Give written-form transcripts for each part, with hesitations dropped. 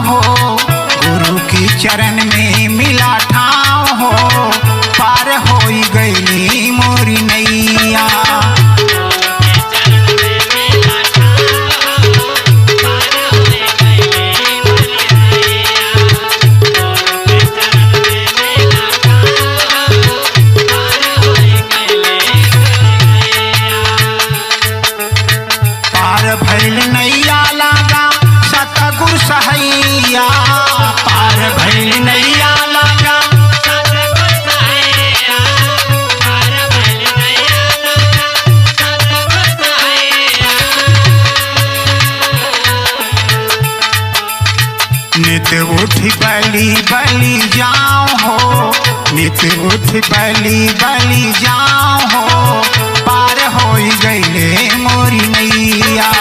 हो, गुरु की चरण में मिला ठाव हो, पार होई गईली मोरी नैया। पार भइल नैया लागा सतगुरु सहैया, पार भइल नैया लागा नित उठ बली बली जाओ हो, नित उठ बली बली जाओ हो, पार होई गईले मोरी नैया।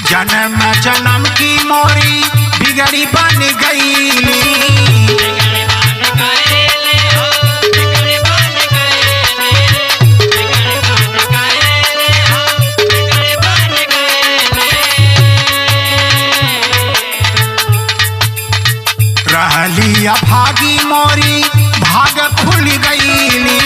जन्म जन्म की मोरी बिगड़ी बन गईली, रहली अभागी मोरी भाग खुल गईली।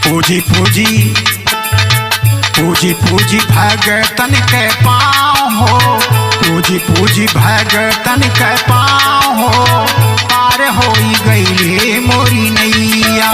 पूजी पूजी पूजी पूजी भगतन के पाँव हो, पूजी पूजी भगतन के पाँव हो, पार होई गईली मोरी नैया।